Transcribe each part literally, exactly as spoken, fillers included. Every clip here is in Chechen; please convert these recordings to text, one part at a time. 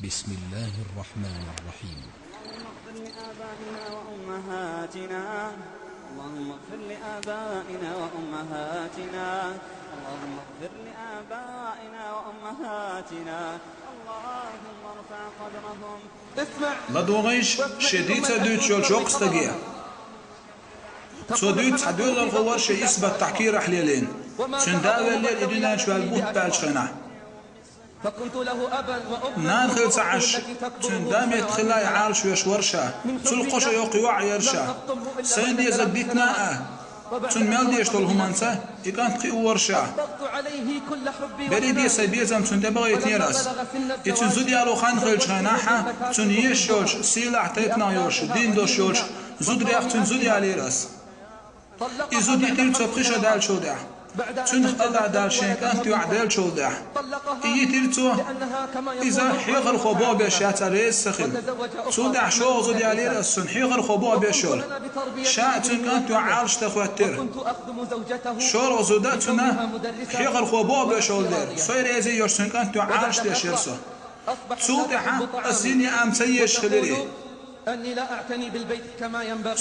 بسم الله الرحمن الرحيم. اللهم اغفر لآبائنا وأمهاتنا. اللهم اغفر لآبائنا وأمهاتنا. اللهم اغفر لآبائنا وأمهاتنا. اللهم ارفع قدرهم. اسمع. ЛадогӀийша шен дийцар дуьйцуш йолчу йоккхачу стаге. Цо дуьйцу цхьа доьналла хӀума вара шен исс баттахь кийрахь лелийна. Цуьнан да веллера и дуьнен чу ваьлла бутт баьллачу хенахь. Нана хила ца Ӏаш, цуьнан да меттахь хилла а Ӏалашвеш вара ша. Цул кхо шо йоккха йоӀ яра ша. Сайна дезарг дитина а, цунна мел дезаш долу хӀуманца и кӀант кхиавора ша. Берриге сайн безам цунна тӀе бахийтинера ас. И цуьнан зуда яло хан хилчу хенахь, цунна езаш йолчу, сийлахь тайпанах йолчу, дин долуш йолчу зударех цуьнан зуда ялийра ас. И зуда йитира цо пхи шо даьллачул тӀаьхьа. Цуьнах АллахӀ Дала шен кӀант-йоӀ деллачул тӀаьхьа. И йитира цо, иза хьехархо боху беш яц, реза ца хилла. Цул тӀаьхьа шолгӀа зуда ялийра ас цунна, хьехархо боху беш йолу. Ша а цуьнан кӀант-йоӀ Ӏалашдан хӀоьттира. ШолгӀа зуда цуьнан хьехархо боху беш йолу дела, со реза йоцуш цуьнан кӀант-йоӀ Ӏалашдеш яра со. Цул тӀаьхьа ас йина яа ца езаш хилира и.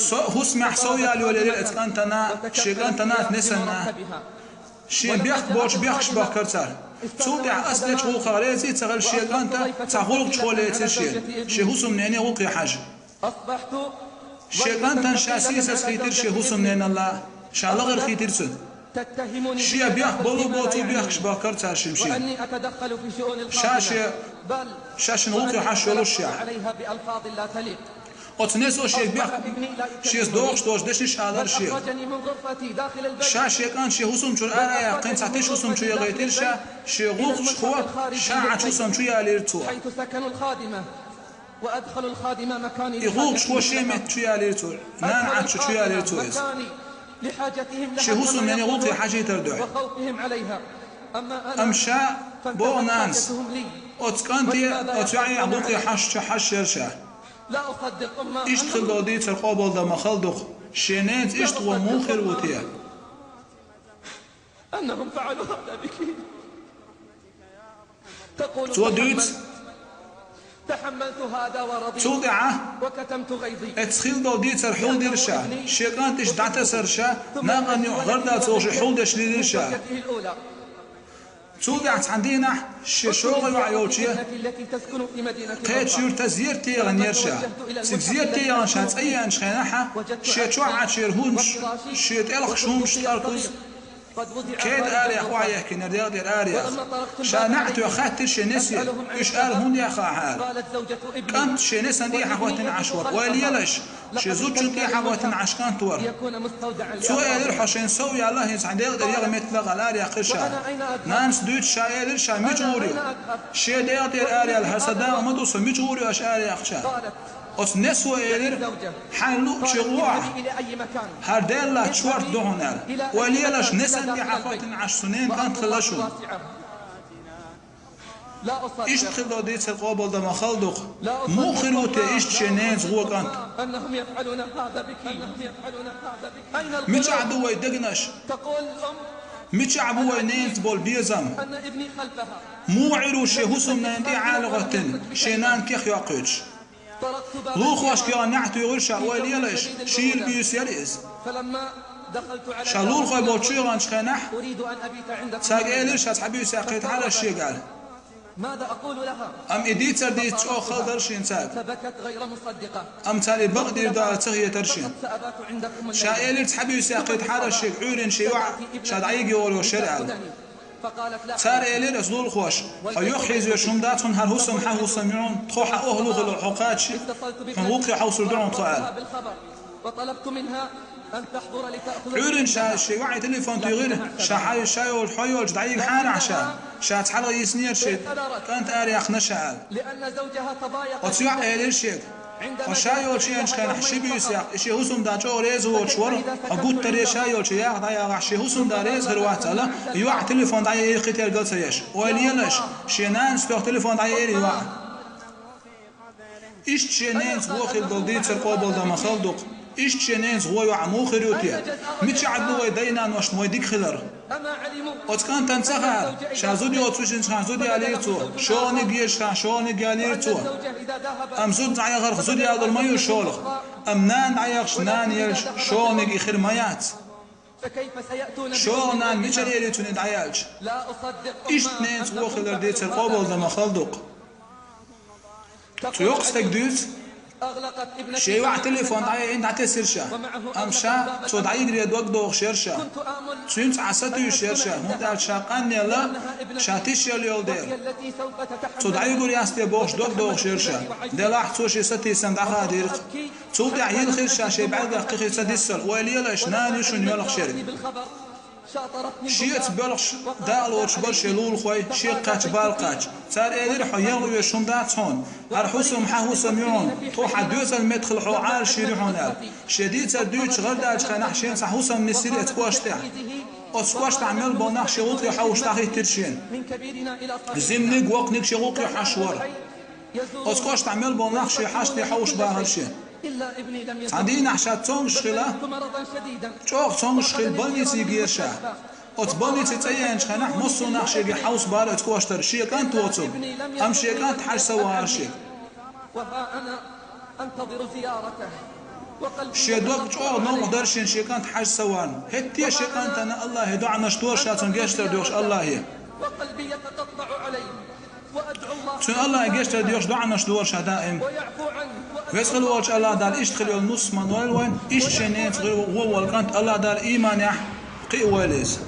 Со хӀусамехь сов яла йолаелира оцу кӀантана, шен кӀантана, несанна. Шен бехк боцуш бехкаш бахкара цара. Цул тӀаьхьа ас дечу гӀуллакхах реза а ца хилла, шен кӀанта цхьа гӀуллакхчухо лецира шена, шен хӀусамнене гӀуллакхе хьажа. Шен кӀантана ша сийсаз хийтира шен хӀусамненалла, ша лахара хийтира цунна. Шен бехк болу боцу бехкаш бахкара цара шимма шена. Ша шен, ша шина гӀуллакхе хьажа йолуш ша. Оцу несо шега бехк, шеца догӀуш долчу дешнаш алара шега. Ша шен кӀант шен хӀусам чуьра ара а яьккхина, цхьа тиша хӀусам чу яхийтира ша, шен гӀуллакхчухо ша Ӏачу хӀусам чу ялийра цо. И гӀуллакхчухо шен метта чу ялийра цо, нана Ӏачу чу ялийра цо иза. Шен хӀусамнене гӀуллакхе хьажийтар дуьхьа. Амма ша, боху нанас, оцу кӀанте, оцу йоӀе гӀуллакхе хьажа, хьажа яра ша. Иштта хила долу дийцар къобалдан ма хала ду-кх, шен ненаца иштта гӀо муха хир ву те? Цо дуьйцу. Цул тӀаьхьа эцу хила долу дийцар хьулдира ша, шен кӀант иштта дӀатасара ша, накъан юкъа гӀардаца вовшийн хьулдеш лелира ша. Цул тӀаьхьа цхьана дийнахь шен шолгӀа йоӀ йолче кхечу юьрта зерате яхана яра ша. Цига зерате яхана ша цӀа еанчу хенахь, шен чохь Ӏачу яра хӀумаш, шен тӀелхаш хӀумаш тӀаркхуз, кеда араяха охьаехкинера дегӀ тӀера араяха. Ша неӀ тоьхна хаьттира шен несе, уьш ара хӀунда яьхна ахьа аьлла. КӀант шен несан тӀе хьахӀоьттина Ӏаш вара. Ойла елаш, шен зудчун тӀе хьахӀоьттина Ӏаш кӀант вара. Цо элира, хьо шен сов яьлла, хӀинца хьайн дегӀ тӀера яха меттала гӀала араяьккхира ша. Нанас дуьйцу, ша элира, ша мича гӀур ю. Шен дегӀ тӀера араяьлла, хӀара сан дакъа ма ду, со мича гӀур ю аша араяьккхича. Оцу несо элира, хьайн луъучу гӀо ахь, хӀара даьлла чорта ду хьуна аьлла. Ойла елаш, несан тӀе хьахӀоьттина Ӏаш цу ненан кӀант хилла шуна. Иштта хила долу дийцар къобалдан ма хала ду-кх, муха хир ву те иштта шен ненаца гӀо кӀант? Мичахь ду вай дегнаш? Мичахь бу вай ненаца болу безам? Муха Ӏуьйр ву шен хӀусамненан тӀе ӀалахӀоьттина, шен нана кех йоккхуьйтуш? Лулахошка яхана неӀ туьйхира ша, ойла елаш, шийла буьйса яра иза. Ша лулахой болчу чу яханчу хенахь, цаьрга элира, ша цхьа буьйса яьккхийтахьара ас шега аьлла. Амма и дийцар дийца чӀогӀа хала дара шена цаьрга. Амма цара и бакъдийр ду аьлла ца хетара шена. Ша элира, цхьа буьйса яьккхийтахьара ас шега, Ӏуьйранна шен йоӀ ша дӀайига йогӀур йолуш яра аьлла. Цара элира аса лулахоша: «Хьо юхахьийзош хӀума дац хьуна, хӀара хӀусам хьан хӀусам ю хьуна, тхо хьан охӀла хилла хьо кхача, хьуна гӀуллакхе хьовсур ду хьуна тхо», — аьлла. Ӏуьйранна ша шен йоӀе телефон туьйхира, ша хьан, ша йолчу, хьо йолчу дӀайигахьара ахь ша, ша цхьалха йиснера шен кӀант араяьккхина ша аьлла. Оцу йоӀа элира шега: «Хьо ша йолчу еанчу хенахь ши буьйса яккха, и шен хӀусамда чӀогӀа реза воцуш вара, хьо гуттар а ша йолчу яха дӀаягӀахь, шен хӀусамда реза хир вац», — аьлла, йоӀа телефон дӀаяйира кхин тергал ца еш. Ойла елаш, шен нанас тоьхна телефон дӀаяйира йоӀа. Иштта шен ненаца гӀо хила долу дийцар къобалдан ма хала ду-кх, Иштта шен ненаца гӀо йоӀ муха хир ю те? Мичахь ду вай дай-наношна вай дика хилар? Оцу кӀантана ца хаьара, ша зуда йоцуш хилча зуда ялийра цо, шолгӀаниг езаш хилча шолгӀаниг ялийра цо. Амма зуда дӀаяхарх зуда ялур ма ю шолгӀа. Амма нана дӀаяхаш, нана елча шолгӀаниг и хир ма яц. ШолгӀа нана мичара елий цунна дӀаяьлча? Иштта ненаца гӀо хилар дийцар къобалдан ма хала ду-кх. Цу йоккха стага дуьйцу, шен йоӀа телефон дӀаяйина дӀатесира ша, амма ша цо дӀайигара дог дохуш яра ша. Цуьнца Ӏа сатуьйсуш яра ша, хӀунда аьлча ша къанъелла, ша тишъелла йолу дела. Цо дӀайигур яц те бохуш дог дохуш яра ша. Делахь цо шен сатийсам дӀахадийра-кх. Цул тӀаьхьа йилхира ша шен бӀаьргах кхин ца диссал, ойла елаш, нана ю шуна йоьлхуш ерг. Шеца боьлхуш дакъа лоцуш бара шен лулахой, шега кхаьчча бала кхаьчча. Цара элира: «Хьо ян оьшуш хӀума дац хьуна. ХӀара хӀусам хьан хӀусам ю хьуна, тхо хьан доьзалан меттахула хьо Ӏалашйийр ю хьуна», – аьлла. Шен дийцар дуьйцуш гӀар даьллачу хенахь шена цхьа хӀусам нисйира оцу кошан тӀехь. Оцу кошан тӀехь мел болу нах шен гӀуллакхе хьовсуш дӀахӀиттира шена. Зиманиг, воккханиг шен гӀуллакхе хьожуш вара. Оцу кошан тӀехь мел болу нах шен хьаштий хьовсуш бахара шен. Цхьана дийнахь ша цомгуш хилла, чӀогӀа цомгуш хилла, больнице гира ша. Оцу больнице цӀа еанчу хенахь массо а нах шега хьовса бара оцу кошан тӀера, шен кӀант воцург, амма шен кӀант хьажа ца вахара шега. Шен дог чӀогӀа новкъа дара шена шен кӀант хьажа ца вахарна. ХӀетте а шен кӀантана Аллахье доӀанаш дора ша, цунна гечдар доьхуш Аллахье. Цуьнан Аллахье гечдар доьхуш доӀанаш дора ша даим. Веза хила волчу Аллахь Дала иштта хила йолу нус ма дойла вайна, иштта шен ненаца гӀо волу кӀант Аллахь Дала ийманехь кхиавойла иза.